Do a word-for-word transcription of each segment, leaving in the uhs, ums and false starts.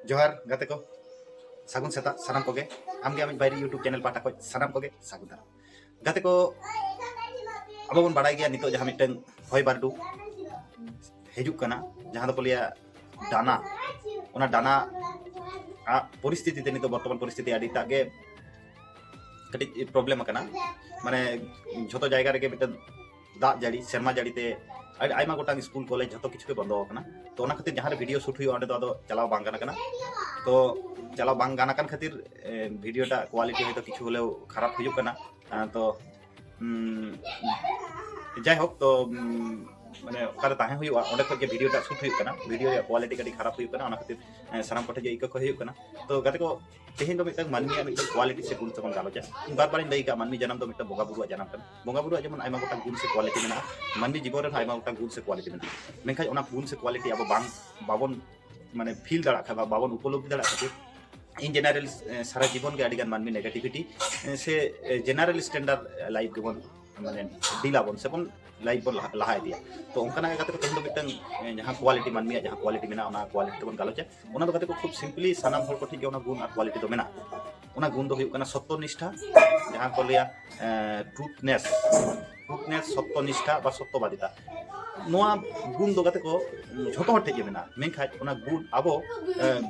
ᱡᱚᱦᱟᱨ ᱜᱟᱛᱮ ᱠᱚ, ᱥᱟᱹᱜᱩᱱ ᱥᱮᱛᱟᱜ ᱥᱟᱱᱟᱢ ᱠᱚᱜᱮ᱾ ᱟᱢᱜᱮ ᱟᱢᱤᱡ ᱵᱟᱭᱨᱤ YouTube ᱪᱮᱱᱮᱞ ᱯᱟᱦᱴᱟ ᱠᱷᱚᱱ ᱥᱟᱱᱟᱢ ᱠᱚᱜᱮ ᱥᱟᱹᱜᱩᱱ ᱫᱟᱨᱟᱢ᱾ ᱜᱟᱛᱮ ᱠᱚ, ᱟᱵᱚ ᱵᱚᱱ ᱵᱟᱲᱟᱭ ᱜᱮᱭᱟ ᱱᱤᱛᱚᱜ ᱡᱟᱦᱟᱸ ᱢᱤᱫᱴᱟᱝ ᱦᱚᱭ ᱵᱟᱹᱨᱰᱩ ᱦᱤᱡᱩᱜ ᱠᱟᱱᱟ, ᱡᱟᱦᱟᱸ ᱫᱚᱠᱚ ᱞᱟᱹᱭᱟ ᱰᱟᱱᱟ᱾ ᱚᱱᱟ ᱰᱟᱱᱟ ᱟᱜ ᱯᱚᱨᱤᱥᱛᱷᱤᱛᱤ ᱛᱮ ᱱᱤᱛᱚᱜ ᱵᱚᱨᱛᱚᱢᱟᱱ ᱯᱚᱨᱤᱥᱛᱷᱤᱛᱤ ᱟᱹᱰᱤᱴᱟᱜ ᱜᱮ ᱠᱟᱹᱴᱤᱡ ᱯᱨᱚᱵᱞᱮᱢ ᱟᱠᱟᱱᱟ᱾ ᱢᱟᱱᱮ ᱡᱷᱚᱛᱚ ᱡᱟᱭᱜᱟ ᱨᱮᱜᱮ ᱢᱤᱫᱴᱟᱝ ᱫᱟᱜ ᱡᱟᱹᱲᱤ, ᱥᱮᱨᱢᱟ ᱡᱟᱹᱲᱤ ᱛᱮ ᱟᱹᱰᱤ ᱟᱭᱢᱟ ᱜᱚᱴᱟᱝ ᱥᱠᱩᱞ, ᱠᱚᱞᱮᱡᱽ ᱡᱷᱚᱛᱚ ᱠᱤᱪᱷᱩ ᱜᱮ ᱵᱚᱱᱫᱚ ᱟᱠᱟᱱᱟ᱾ ᱛᱚ ᱚᱱᱟ ᱠᱷᱟᱹᱛᱤᱨ ᱡᱟᱦᱟᱸ ᱨᱮ ᱵᱷᱤᱰᱤᱭᱳ ᱥᱩᱴ ᱦᱩᱭᱩᱜᱼᱟ, ᱚᱸᱰᱮ ᱫᱚ ᱟᱫᱚ ᱪᱟᱞᱟᱣ ᱵᱟᱝ ᱜᱟᱱ ᱟᱠᱟᱱᱟ᱾ ᱛᱚ ᱪᱟᱞᱟᱣ ᱵᱟᱝ ᱜᱟᱱ ᱟᱠᱟᱱ ᱠᱷᱟᱹᱛᱤᱨ ᱵᱷᱤᱰᱤᱭᱳ ᱴᱟᱜ ᱠᱳᱣᱟᱞᱤᱴᱤ ᱦᱚᱭᱛᱳ ᱠᱤᱪᱷᱩ ᱦᱚᱞᱮᱣ ᱠᱷᱟᱨᱟᱯ ᱦᱩᱭᱩᱜ ᱠᱟᱱᱟ᱾ ᱛᱚ ᱡᱟᱭᱦᱳᱠ, ᱛᱚ ᱢᱟᱱᱮ ᱚᱠᱟᱨᱮ ᱛᱟᱦᱮᱸ ᱦᱩᱭᱩᱜᱼᱟ, ᱚᱸᱰᱮ ᱠᱷᱚᱱ ᱜᱮ ᱵᱷᱤᱰᱤᱭᱳ ᱴᱟᱜ ᱥᱩᱴ ᱦᱩᱭᱩᱜ ᱠᱟᱱᱟ᱾ ᱵᱷᱤᱰᱤᱭᱳ ᱨᱮᱭᱟᱜ ᱠᱳᱣᱟᱞᱤᱴᱤ ᱠᱟᱹᱴᱤᱡ ᱠᱷᱟᱨᱟᱯ ᱦᱩᱭᱩᱜ ᱠᱟᱱᱟ, ᱚᱱᱟ ᱠᱷᱟᱹᱛᱤᱨ ᱥᱟᱱᱟᱢ ᱠᱚᱴᱷᱮᱱ ᱜᱮ ᱤᱠᱟᱹ ᱠᱚ ᱦᱩᱭᱩᱜ ᱠᱟᱱᱟ᱾ ᱛᱚ ᱜᱟᱛᱮ ᱠᱚ, ᱛᱮᱦᱮᱧ ᱫᱚ ᱢᱤᱫᱴᱟᱝ ᱢᱟᱹᱱᱢᱤᱭᱟᱜ ᱢᱤᱫᱴᱟᱝ ᱠᱳᱣᱟᱞᱤᱴᱤ ᱥᱮ ᱜᱩᱱ ᱛᱮᱵᱚᱱ ᱜᱟᱞᱚᱪᱟ᱾ ᱤᱧ ᱵᱟᱨ ᱵᱟᱨᱤᱧ ᱞᱟᱹᱭ ᱠᱟᱜᱼᱟ, ᱢᱟᱹᱱᱢᱤ ᱡᱟᱱᱟᱢ ᱫᱚ ᱢᱤᱫᱴᱟᱝ ᱵᱚᱸᱜᱟ ᱵᱩᱨᱩᱣᱟᱜ ᱡᱟᱱᱟᱢ ᱠᱟᱱᱟ᱾ ᱵᱚᱸᱜᱟ ᱵᱩᱨᱩᱣᱟᱜ ᱡᱮᱢᱚᱱ ᱟᱭᱢᱟ ᱜᱚᱴᱟᱝ ᱜᱩᱱ ᱥᱮ ᱠᱳᱣᱟᱞᱤᱴᱤ ᱢᱮᱱᱟᱜᱼᱟ, ᱢᱟᱹᱱᱢᱤ ᱡᱤᱵᱚᱱ ᱨᱮᱦᱚᱸ ᱟᱭᱢᱟ ᱜᱚᱴᱟᱝ ᱜᱩᱱ ᱥᱮ ᱠᱳᱣᱟᱞᱤᱴᱤ ᱢᱮᱱᱟᱜᱼᱟ᱾ ᱢᱮᱱᱠᱷᱟᱱ ᱚᱱᱟ ᱜᱩᱱ ᱥᱮ ᱠᱳᱣᱟᱞᱤᱴᱤ ᱟᱵᱚ ᱵᱟᱝ, ᱵᱟᱵᱚᱱ ᱢᱟᱱᱮ ᱯᱷᱤᱞ ᱫᱟᱲᱮᱭᱟᱜ ᱠᱷᱟᱱ ᱵᱟ ᱵᱟᱵᱚᱱ ᱩᱯᱚᱞᱚᱵᱽᱫᱷᱤ ᱫᱟᱲᱮᱭᱟᱜ ᱠᱷᱟᱹᱛᱤᱨ ᱤᱱ ᱡᱮᱱᱟᱨᱮᱞ ᱥᱟᱨᱟ ᱡᱤᱵᱚᱱ ᱜᱮ ᱟᱹᱰᱤᱜᱟᱱ ᱢᱟᱹᱱᱢᱤ ᱱᱮᱜᱮᱴᱤᱵᱷᱤᱴᱤ ᱥᱮ ᱡᱮᱱᱟᱨᱮᱞ ᱥᱴᱮᱱᱰᱟᱨᱰ ᱞᱟᱭᱤᱯᱷ ᱜᱮᱵᱚᱱ ᱢᱟᱱᱮ ᱰᱤᱞ ᱟᱵᱚᱱ ᱥᱮᱵᱚᱱ ᱞᱟᱭᱤᱯᱷ ᱵᱚᱱ ᱞᱟᱦᱟ ᱤᱫᱤᱭᱟ᱾ ᱛᱚ ᱚᱱᱠᱟᱱᱟᱜ ᱜᱮ ᱜᱟᱛᱮ ᱠᱚ, ᱛᱮᱦᱮᱧ ᱫᱚ ᱢᱤᱫᱴᱟᱝ ᱡᱟᱦᱟᱸ ᱠᱳᱣᱟᱞᱤᱴᱤ, ᱢᱟᱹᱱᱢᱤᱭᱟᱜ ᱡᱟᱦᱟᱸ ᱠᱳᱣᱟᱞᱤᱴᱤ ᱢᱮᱱᱟᱜᱼᱟ, ᱚᱱᱟ ᱠᱳᱣᱟᱞᱤᱴᱤ ᱛᱮᱵᱚᱱ ᱜᱟᱞᱚᱪᱟ᱾ ᱚᱱᱟ ᱫᱚ ᱜᱟᱛᱮ ᱠᱚ ᱠᱷᱩᱵ ᱥᱤᱢᱯᱞᱤ ᱥᱟᱱᱟᱢ ᱦᱚᱲ ᱠᱚᱴᱷᱮᱱ ᱜᱮ ᱚᱱᱟ ᱜᱩᱱ ᱟᱨ ᱠᱳᱣᱟᱞᱤᱴᱤ ᱫᱚ ᱢᱮᱱᱟᱜᱼᱟ᱾ ᱚᱱᱟ ᱜᱩᱱ ᱫᱚ ᱦᱩᱭᱩᱜ ᱠᱟᱱᱟ ᱥᱚᱛᱛᱚ ᱱᱤᱥᱴᱷᱟ, ᱡᱟᱦᱟᱸ ᱠᱚ ᱞᱟᱹᱭᱟ ᱴᱨᱩᱛᱷᱱᱮᱥ᱾ ᱴᱨᱩᱛᱷᱱᱮᱥ, ᱥᱚᱛᱛᱚ ᱱᱤᱥᱴᱷᱟ ᱵᱟ ᱥᱚᱛᱛᱚᱵᱟᱫᱤᱛᱟ᱾ ᱱᱚᱣᱟ ᱜᱩᱱ ᱫᱚ ᱜᱟᱛᱮ ᱠᱚ ᱡᱷᱚᱛᱚ ᱦᱚᱲ ᱴᱷᱮᱱ ᱜᱮ ᱢᱮᱱᱟᱜᱼᱟ᱾ ᱢᱮᱱᱠᱷᱟᱱ ᱚᱱᱟ ᱜᱩᱱ ᱟᱵᱚ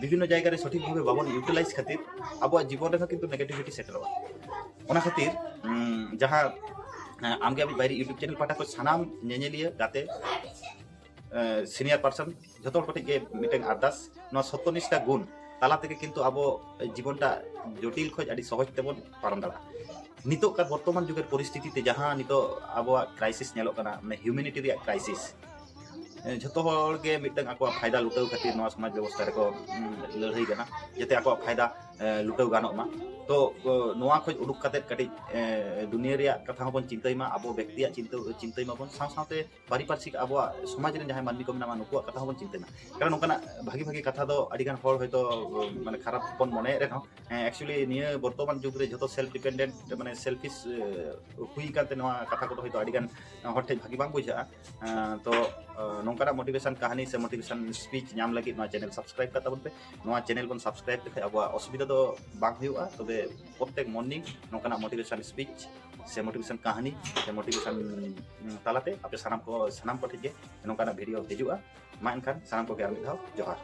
ᱵᱤᱵᱷᱤᱱᱱᱚ ᱡᱟᱭᱜᱟ ᱨᱮ ᱥᱚᱴᱷᱤᱠ ᱵᱷᱟᱵᱮ ᱵᱟᱵᱚᱱ ᱤᱭᱩᱴᱤᱞᱟᱭᱤᱡᱽ ᱠᱷᱟᱹᱛᱤᱨ ᱟᱵᱚᱣᱟᱜ ᱡᱤᱵᱚᱱ ᱨᱮᱦᱚᱸ ᱠᱤᱱᱛᱩ ᱱᱮᱜᱮᱴᱤᱵᱷᱤᱴᱤ ᱥᱮᱴᱮᱨᱚᱜᱼᱟ᱾ ᱚᱱᱟ ᱠᱷᱟᱹᱛᱤᱨ ᱡᱟᱦᱟᱸ ᱟᱢᱜᱮ ᱟᱢᱤᱡ ᱵᱟᱭᱨᱤ YouTube ᱪᱮᱱᱮᱞ ᱯᱟᱦᱴᱟ ᱠᱷᱚᱱ ᱥᱟᱱᱟᱢ ᱧᱮᱧᱮᱞᱤᱭᱟᱹ, ᱜᱟᱛᱮ, ᱥᱤᱱᱤᱭᱟᱨ ᱯᱟᱨᱥᱚᱱ, ᱡᱷᱚᱛᱚ ᱦᱚᱲ ᱠᱚᱴᱷᱮᱱ ᱜᱮ ᱢᱤᱫᱴᱮᱱ ᱟᱨᱫᱟᱥ, ᱱᱚᱣᱟ ᱥᱚᱛᱛᱚ ᱱᱤᱥᱴᱷᱟ ᱜᱩᱱ ᱛᱟᱞᱟ ᱛᱮᱜᱮ ᱠᱤᱱᱛᱩ ᱟᱵᱚ ᱡᱤᱵᱚᱱᱴᱟ ᱡᱚᱴᱤᱞ ᱠᱷᱚᱱ ᱟᱹᱰᱤ ᱥᱚᱦᱚᱡ ᱛᱮᱵᱚᱱ ᱯᱟᱨᱚᱢ ᱫᱟᱲᱮᱭᱟᱜᱼᱟ᱾ ᱱᱤᱛᱚᱜ ᱠᱟᱨ ᱵᱚᱨᱛᱚᱢᱟᱱ ᱡᱩᱜᱮᱨ ᱯᱚᱨᱤᱥᱛᱷᱤᱛᱤ ᱛᱮ ᱡᱟᱦᱟᱸ ᱱᱤᱛᱚᱜ ᱟᱵᱚᱣᱟᱜ ᱠᱨᱟᱭᱥᱤᱥ ᱧᱮᱞᱚᱜ ᱠᱟᱱᱟ, ᱢᱟᱱᱮ ᱦᱤᱭᱩᱢᱮᱱᱤᱴᱤ ᱨᱮᱭᱟᱜ ᱠᱨᱟᱭᱥᱤᱥ, ᱡᱷᱚᱛᱚ ᱦᱚᱲ ᱜᱮ ᱢᱤᱫᱴᱟᱝ ᱟᱠᱚᱣᱟᱜ ᱯᱷᱟᱭᱫᱟ ᱞᱩᱴᱟᱹᱣ ᱠᱷᱟᱹᱛᱤᱨ ᱱᱚᱣᱟ ᱥᱚᱢᱟᱡᱽ ᱵᱮᱵᱚᱥᱛᱷᱟ ᱨᱮᱠᱚ ᱞᱟᱹᱲᱦᱟᱹᱭ ᱠᱟᱱᱟ, ᱡᱟᱛᱮ ᱟᱠᱚᱣᱟᱜ ᱯᱷᱟᱭᱫᱟ ᱞᱩᱴᱟᱹᱣ ᱜᱟᱱᱚᱜ ᱢᱟ᱾ ᱛᱚ ᱱᱚᱣᱟ ᱠᱷᱚᱱ ᱩᱰᱩᱠ ᱠᱟᱛᱮ ᱠᱟᱹᱴᱤᱡ ᱫᱩᱱᱤᱭᱟᱹ ᱨᱮᱭᱟᱜ ᱠᱟᱛᱷᱟ ᱦᱚᱸᱵᱚᱱ ᱪᱤᱱᱛᱟᱹᱭ ᱢᱟ, ᱟᱵᱚ ᱵᱮᱠᱛᱤᱭᱟᱜ ᱪᱤᱱᱛᱟᱹ ᱪᱤᱱᱛᱟᱹᱭ ᱢᱟᱵᱚᱱ, ᱥᱟᱶ ᱥᱟᱶᱛᱮ ᱯᱟᱨᱤᱯᱟᱨᱥᱤᱠ ᱟᱵᱚᱣᱟᱜ ᱥᱚᱢᱟᱡᱽ ᱨᱮᱱ ᱡᱟᱦᱟᱸᱭ ᱢᱟᱹᱱᱢᱤ ᱠᱚ ᱢᱮᱱᱟᱜᱼᱟ, ᱱᱩᱠᱩᱣᱟᱜ ᱠᱟᱛᱷᱟ ᱦᱚᱸᱵᱚᱱ ᱪᱤᱱᱛᱟᱹᱭ ᱢᱟ᱾ ᱠᱟᱨᱚᱱ ᱱᱚᱝᱠᱟᱱᱟᱜ ᱵᱷᱟᱜᱤ ᱵᱷᱟᱜᱤ ᱠᱟᱛᱷᱟ ᱫᱚ ᱟᱹᱰᱤᱜᱟᱱ ᱦᱚᱲ ᱦᱚᱭᱛᱳ ᱢᱟᱱᱮ ᱠᱷᱟᱨᱟᱯ ᱵᱚᱱ ᱢᱚᱱᱮᱭᱮᱫ ᱨᱮᱦᱚᱸ, actually ᱱᱤᱭᱟᱹ ᱵᱚᱨᱛᱚᱢᱟᱱ ᱡᱩᱜᱽ ᱨᱮ ᱡᱷᱚᱛᱚ ᱥᱮᱞᱯ ᱰᱤᱯᱮᱱᱰᱮᱱᱴ, ᱢᱟᱱᱮ ᱥᱮᱞᱯᱷᱤᱥ ᱦᱩᱭ ᱠᱟᱱᱛᱮ ᱱᱚᱣᱟ ᱠᱟᱛᱷᱟ ᱠᱚᱫᱚ ᱦᱚᱭᱛᱳ ᱟᱹᱰᱤᱜᱟᱱ ᱦᱚᱲ ᱴᱷᱮᱱ ᱵᱷᱟᱜᱤ ᱵᱟᱝ ᱵᱩᱡᱷᱟᱹᱜᱼᱟ᱾ ᱛᱚ ᱱᱚᱝᱠᱟᱱᱟᱜ ᱢᱳᱴᱤᱵᱷᱮᱥᱚᱱ ᱠᱟᱹᱦᱱᱤ ᱥᱮ ᱢᱳᱴᱤᱵᱷᱮᱥᱚᱱ ᱥᱯᱤᱪ ᱧᱟᱢ ᱞᱟᱹᱜᱤᱫ ᱱᱚᱣᱟ ᱪᱮᱱᱮᱞ ᱥᱟᱵᱥᱠᱨᱟᱭᱤᱵ ᱠᱟᱜ ᱛᱟᱵᱚᱱ ᱯᱮ᱾ ᱱᱚᱣᱟ ᱪᱮᱱᱮᱞ ᱵᱚᱱ ᱥᱟᱵᱥᱠᱨᱟᱭᱤᱵ ᱞᱮᱠᱷᱟᱱ ᱟᱵᱚᱣᱟᱜ ᱚᱥᱩᱵᱤᱫᱷᱟ ᱫᱚ ᱵᱟᱝ ᱦᱩᱭᱩᱜᱼᱟ᱾ ᱛᱚᱵᱮ ᱯᱨᱚᱛᱮᱠ ᱢᱚᱨᱱᱤᱝ ᱱᱚᱝᱠᱟᱱᱟᱜ ᱢᱳᱴᱤᱵᱷᱮᱥᱚᱱ ᱥᱯᱤᱪ ᱥᱮ ᱢᱳᱴᱤᱵᱷᱮᱥᱚᱱ ᱠᱟᱹᱦᱱᱤ ᱥᱮ ᱢᱳᱴᱤᱵᱷᱮᱥᱚᱱ ᱛᱟᱞᱟᱛᱮ ᱟᱯᱮ ᱥᱟᱱᱟᱢ ᱠᱚ ᱥᱟᱱᱟᱢ ᱠᱚ ᱴᱷᱮᱱ ᱜᱮ ᱱᱚᱝᱠᱟᱱᱟᱜ ᱵᱷᱤᱰᱤᱭᱳ ᱦᱤᱡᱩᱜᱼᱟ᱾ ᱢᱟ ᱮᱱᱠᱷᱟᱱ ᱥᱟᱱᱟᱢ ᱠᱚᱜᱮ ᱟᱨ ᱢᱤᱫ ᱫᱷᱟᱣ ᱡᱚᱦᱟᱨ᱾